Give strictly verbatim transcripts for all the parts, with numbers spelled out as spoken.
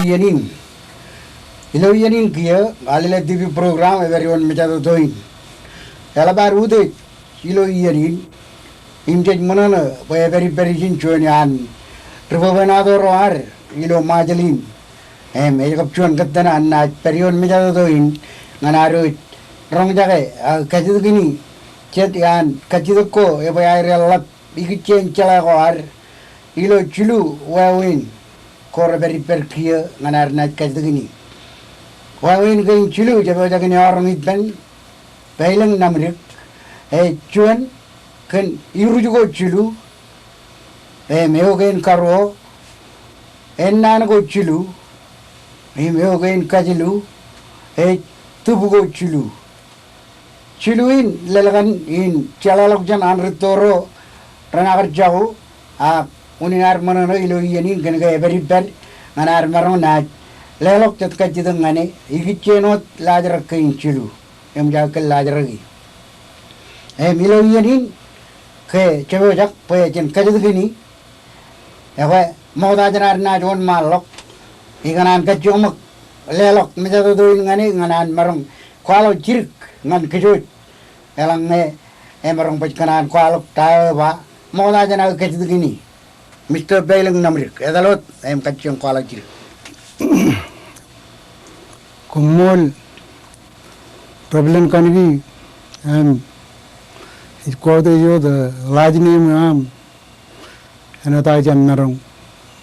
Iien in. Ilo iien in kiiō, Galilee T V program ej pād ioon mejatoto in. Eḷap ad utiej ilo iien in im jej ṃōṇōṇō bwe epād ippād ijin juon iaan ri bwebwenato ro ad ilo Ṃajeḷ in. Im ej kab juon kōttan an naaj pād ioon mejatoto in ñan ad wōj roñjake aō kajjitōkini jet iaan kajjitōk ko ebwe aer eḷḷap ikijjien jeḷā ko ad ilo jilu wāween ko repād ippād kiiō ñan ad naaj kajjitōkini. Wāween kein jilu jepojak in eọroñ ippān Bailōñ Namdik, ej juon kōn iruj ko jilu, im eo kein karuo, ennaan ko jilu, im eo kein kajilu, ej tūb ko jilu. Jilu in lelkan in jeḷāḷọkjeṇ an rūtto ro renaaj jako, ak unin ad ṃōṇōṇō ilo iien in kōnke epād ippād ñan ad maroñ naaj leḷọk jet kajjitōk ñan e ikijjien wōt laajrak kein jilu. Eṃōj aō kōl laajraki. Im ilo iien in ke jepojak bwe jen kajjitōkini, ekwe ṃokta jān ad naaj wōnṃaanḷọk ikōṇaan kajjioñ ṃōk leḷọk mejatoto in ñan e ñan an maroñ kwaḷọk jidik ñan kōj wōj. Eḷaññe emaroñ baj kōṇaan kwaḷọk ta eo eba ṃokta jān aō kajjitōkini. Mister Bailōñ Namdik, etal wōt im kajjioñ kwaḷọk jidik. Koṃṃool, Reverend Kaniki, im ij quote ej wōt, eh, last name eo aṃ. Āinwōt aō jab maroñ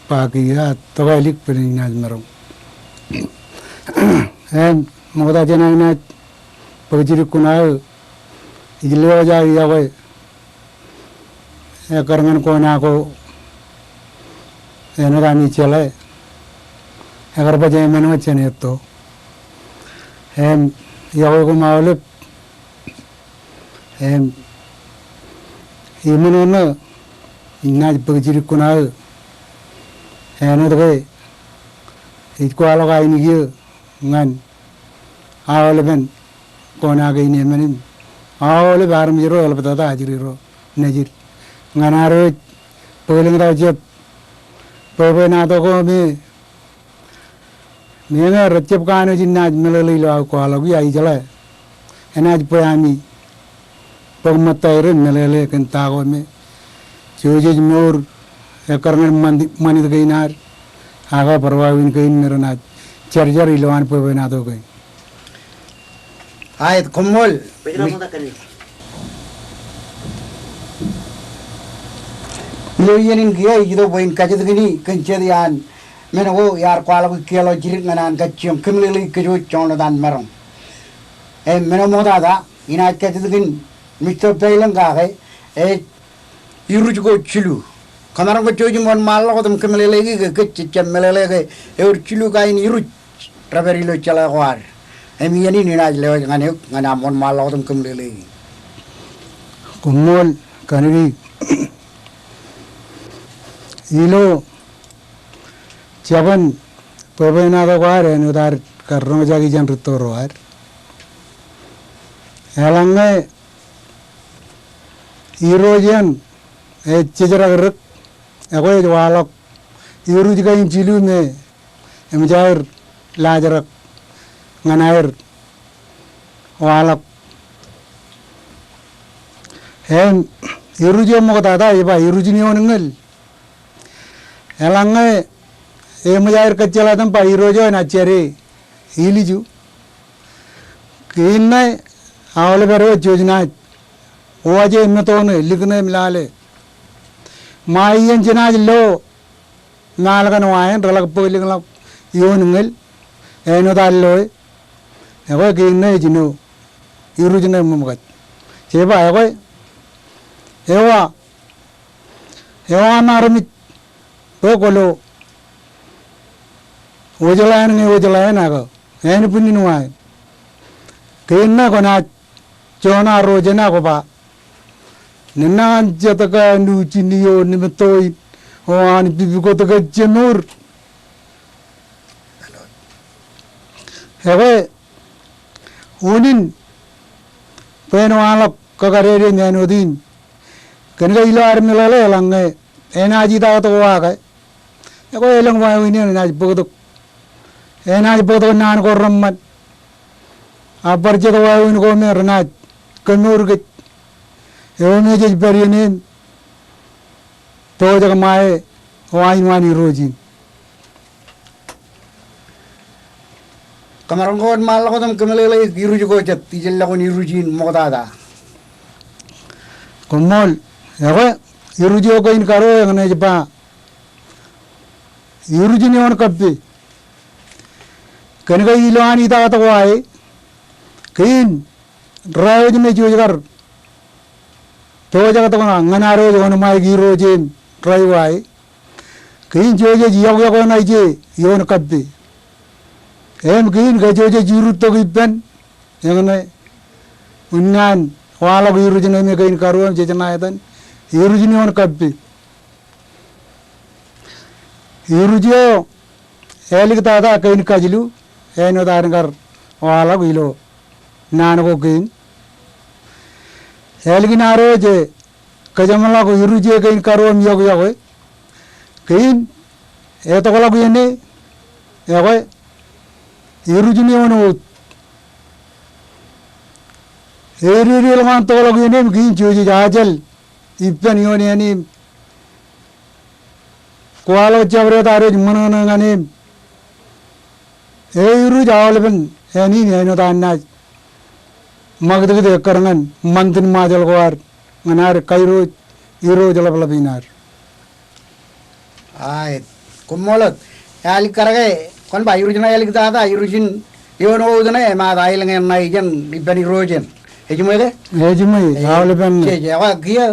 ba kiiō, ak tokālik bwe inaaj maroñ. Im ṃokta jān aō naaj bōk jidik kuṇaō, ij lewōj aō yokwe ekkar ñan kona ko āinwōt ami jeḷā. Ekkar baj emān wōt jān etto. Im yokwe koṃ aolep. Im iṃōṇōṇō inaaj bōk jidik kuṇaō āinwōt ke ij kwaḷọk ainikien ñan aolepen kona kein emān im aolep armej ro eḷaptata ajri ro nejid ñan ad wōj bōklōñtata jet bwebwenato ko me meñe rejjab kanooj in naaj meḷeḷe ilo aō kwaḷọk ia ijeḷā enaaj bwe ami bōk ṃōttaer im meḷeḷe kōn ta ko me jouj ej mour ekkar ñan ṃanit kein ad ak bar wāween kein me renaaj jarjar ilowaan bwebwenato kein. Aet, koṃṃool. Ilo iien in kiiō ij itok bwe in kajjitōkini kōn jet iaan men ko iar kwaḷọk ikkeḷọk jidik ñan an kajjioñ kōmeḷeḷeik kōj wōj joñan wōt an maroñ. Im men eo ṃoktata inaaj kajjitōkin Mister Bailōñ kake ej iruj ko jilu. Kōmaroñ ke jouj im wōnṃaanḷọk wōt im kōmeḷeḷeiki ke kōj jej jab meḷeḷe ke ewōr jilu kain iruj repād ilo jeḷā ko ad. Im iien in inaaj lewōj ñan eok ñan aṃ wōnṃaanḷọk wōt im kōmeḷeḷeiki. Koṃṃool Kaniki. Ilo jabōn bwebwenato ko ad āinwōt ad kar roñjake jān rūtto ro ad. Eḷaññe irooj eṇ ej jejrak dik, ekwe ej waḷọk iruj kain jilu me eṃōj aer laajrak ñan aer waḷọk. Im iruj eo ṃoktata ej ba iruj in eoon ñōl. Eḷaññe eṃōj aer kōjjeḷā im ba irooj eo enaaj jade ilju. Kein ṇe aolep āinwōt jej naaj waje im metoṇe, likṇe im lale. Ṃae iien jenaaj lo ṃaal kaṇ wa eṇ reḷak bōk likḷọk eoon ñōl āinwōt ad loe. Ekwe kein ṇe ej jino iruj ṇe ṃōṃkaj. Jeba ekwe ewa, ewa an armej bwe kwōlo wōjḷā eṇ ñe wōjḷā eṇ ak ānbwinnin wa eṇ. Kein ṇe kwōnaaj joona ro jena kwō ba, nana an jet kanooj in ioon nemeto in eo an pipikot ke jemour. Ekwe unin bwe en waḷọk kakadede āinwōt in. Kōnke ilo ad meḷeḷe eḷaññe enaaj itak tok wa ke, ekwe elōñ wāween eṇ enaaj bōktok enaaj bōktok naan ko reṃṃan. A bar jet wāween ko me renaaj kemour kōj. Eo me jej pād iien in pojak ṃae eo ain waan irooj in. Kōmaroñ ke wōnṃaanḷọk wōt im kōmeḷeḷeik iruj ko jet ijellọkun iruj in ṃoktata. Koṃṃool, ekwe, iruj eo kein karuo eñṇe ej ba iruj in eoon kappi. Kōnke ilo an itaktok wae, kein ro wōj me jej kar pojak tok ñan ad wōj wōnṃae irooj in ro wae. Kein jejej iọkiọkwe ṇa ije eoon kappi. Im kein kajejej iruttok ippān, eñṇe unin an waḷọk iruj ṇe me kein karuo im jej ṇa etan iruj in eoon kappi. Iruj eo āliktata kein kajilu, āinwōt ad kar waḷọk ilo naan ko kein. Ālikin ad wōj kōjeṃḷọk iruj eo kein karuo im iọkiọkwe, kein etokḷọk iien e, ekwe, iruj in eoon wōt. Ededeḷọk an tokḷọk iien e im kein jejej ajal ippān ioon āne im kwaḷọk jabdewōt ad wōj ṃōṇōṇō ñan e im eiruj aolepen āne in āinwōt an naaj ṃakūtkūt ekkar ñan ṃantin Ṃajeḷ ko ad ñan ad kairooj irooj ḷapḷap in ad. Aet. Koṃṃool wōt. Ālikkar ke kwōn ba iruj ṇe āliktata, iruj in eoon wōt ṇe, emaat aelōñ eṇ ṇa ijeṇ ippān irooj eṇ. Ejiṃwe ke? Ejiṃwe, aolepen. Jej, ekwe kiiō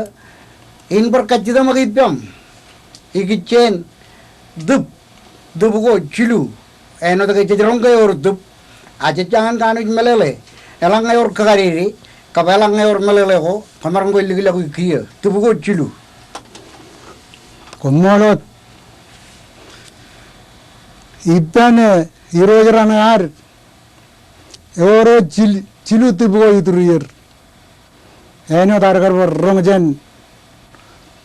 in bar kajjitōṃōk ippaṃ ikijjien tūp, tūp ko jilu. Āinwōt ke jej roñ ke ewōr tūp, a jej jañin kanooj meḷeḷe. Eḷaññe ewōr kakadede, kab eḷaññe ewōr meḷeḷe ko, kōmaroñ ke likḷọk kiiō, tūp ko jilu. Koṃṃool wōt. Ippān, e, irooj raṇe ad, ewōr wōt jil-, jilu tūp ko iturier. Āinwōt ad kar bar roñ jān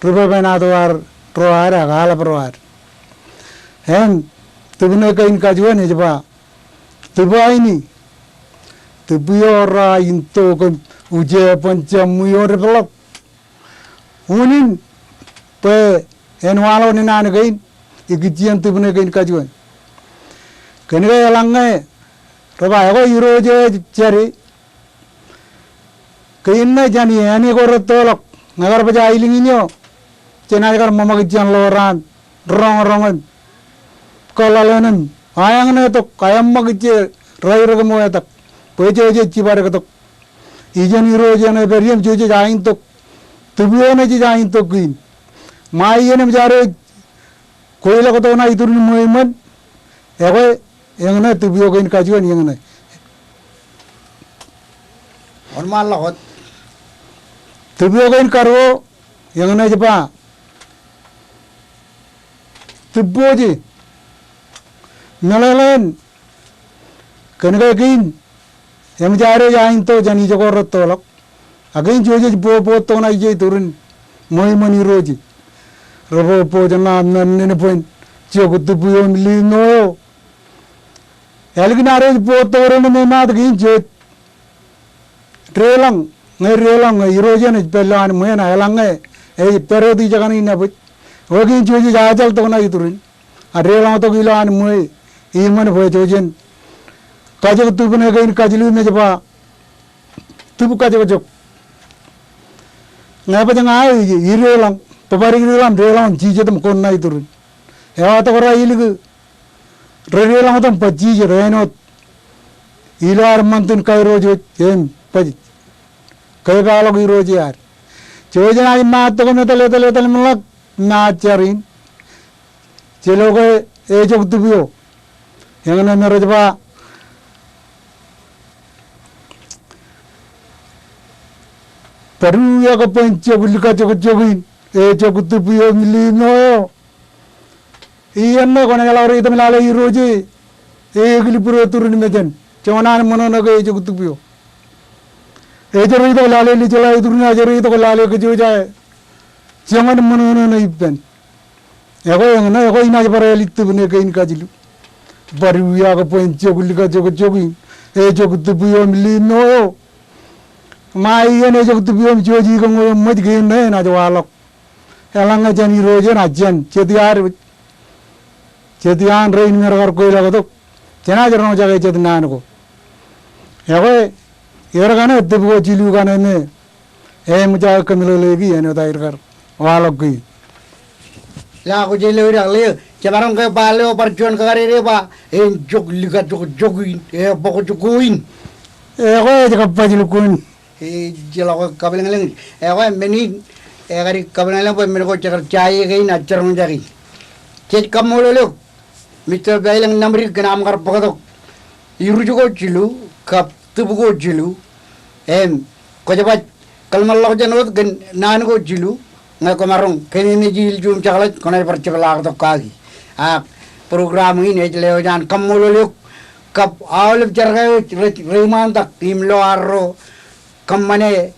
ri-bwebwenato ad ro ad ak aḷap ro ad. Im tūp ṇe kein kajuon ej ba, tūp aini, tūp eo ro aintok im ujebōn, jab ṃwiio deḷọñ. Unin bwe en waḷọk naan kein ikijjien tūp ṇe kein kajuon. Kōnke eḷaññe rej ba ekwe irooj eo ej jade, kein ṇe jān āne ko rettoḷọk, ñe kar baj aelōñ in eo, jenaaj kar ṃōṃakūt jān ḷoor an roñroñ im kōḷḷalōn im aeñṇe tok, aeṃṃakūt je rairōk im etak, bwe jejej jibadektok ijeṇ irooj eṇ epād ie im jejej aintok tūp eo ṇe jej aintok kein. Ṃae iien im jaar wōj kweilọk tok ṇa iturin ṃweiṃōn, ekwe, eñṇe tūp eo kein kajuon eñṇe. Wōnṃaanḷọk wōt. Tūp eo kein karuo, eñṇe ej ba, tūppoje. Meḷeḷe in, kōnke kein, eṃōj ad wōj ainto jān ijo ko rettoḷọk. Ak kein jejej bobot tok ṇa ije iturin ṃweiṃōn irooj. Rej bobot ṇa men nen bwe en jok tūp eo im liṃo eo. Ālikin ad wōj bobot tok ro ṇe me emaat kein jej deḷọñ, ñe deḷọñ, ñe irooj eṇ ej pād ilowaan ṃweo ṇa, eḷaññe ej pād wōt ijekaṇ in nabōj, ekwe kein jejej ajal tok ṇa iturin. A deḷọñ tok ilowaan ṃweo, iṃōn bwe jej kajok tūp ṇe kein kajilu im ej ba tūp kajokjok. Ñe baj ña ij, ideḷọñ, bōbadikdik ḷọk im deḷọñ im jijet im koṇ ṇa iturin. Ewatok raelōñ ke, rej deḷọñ tok im baj jijet āinwōt ilo ad ṃantin kairooj wōj im baj kepaḷọk irooj ad. Jej naaj maat tok im etal, etal, etal im ḷak maat jar in. Jelo ke ejok tūp eo. Eñṇe me rej ba, bōd uwe kab bwe en jab likajokjok in, ejok tūp eo im liṃo eo. Iien ṇe kwōnaaj ḷak reitok im lale irooj e, ekilbure turin mejān. Joñan an ṃōṇōṇō ke ejok tūp eo. Ej reitok lale lijeḷā iturin, ej reitok lale kōjwōj aō joñan ṃōṇōṇō ṇe ippān. Ekwe eñṇe, ekwe inaaj bar ālij tūp ṇe kein kajilu. Bar iwiaak bwe en jok likajokjok in, ejok tūb eo im liimno eo. Ṃae iien ejok tūb eo im jouj ikōṃ eo eṃōj kein ṇe enaaj waḷọk. Eḷaññe jān irooj eṇ a jān, jet iar, jet iaan rein ñe rekar kweilọk tok. Jenaaj roñjake jet naan ko. Ekwe, er kaṇe tūb ko jilu kaṇe me eṃōj aō kōmeḷeḷeiki āinwōt aer kar waḷọk kein. Ḷak kwōj lewōj ḷọk ḷeo, jemaroñ ke ba ḷeo bar juon kakadede ba, en jok likajokjok in, ebok jokko in. Ekwe ej kabbaj lukkuun. Ej ḷọk kabwilōñlōñ. Ekwe men in, ekadik kabwilōñlōñ bwe men ko jekar jaje kein ak jiroñjake. Jej kaṃṃoolol eok, Mister Pailōñ Namdik kōn aṃ kar bōktok iruj ko jilu, kab tūb ko jilu, im kwōj baj kōḷmānḷọkjeṇ wōt kōn naan ko jilu, ñe kwōmaroñ kōmemeje ilju im jekḷaj, kwōnaaj bar jepḷaaktok kaki. Ak program in ej lewōj an kaṃṃoolol eok kab aolep jerkā eo rej reiṃaantak im lo arro kōṃṃane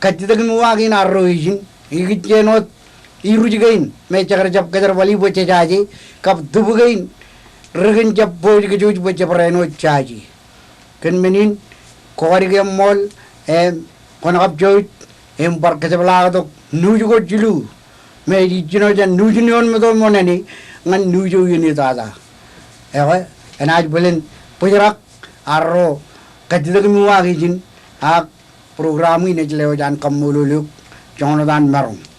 kajjitōk im uwaak in arro ijin, ikijjien wōt iruj kein me jekar jab kōjerbali bwe jejaje, kab tūb kein rekōn jab bōjkōjwōj bwe jebōd āinwōt jaje. Kōn men in, kwōj kadik eṃṃool, im kwōn kab jouj, im bar kōjepḷaaktok nuuj ko jilu, me ej ijjino jān nuuj in eoon me to ṃōṇōṇō, ñan nuuj eo iien in tata. Ekwe, enaaj bōlen bōjrak arro kajjitōk im uwaak ijin, ak program in ej lewōj an kaṃṃoolol eok, joñan wōt an maroñ.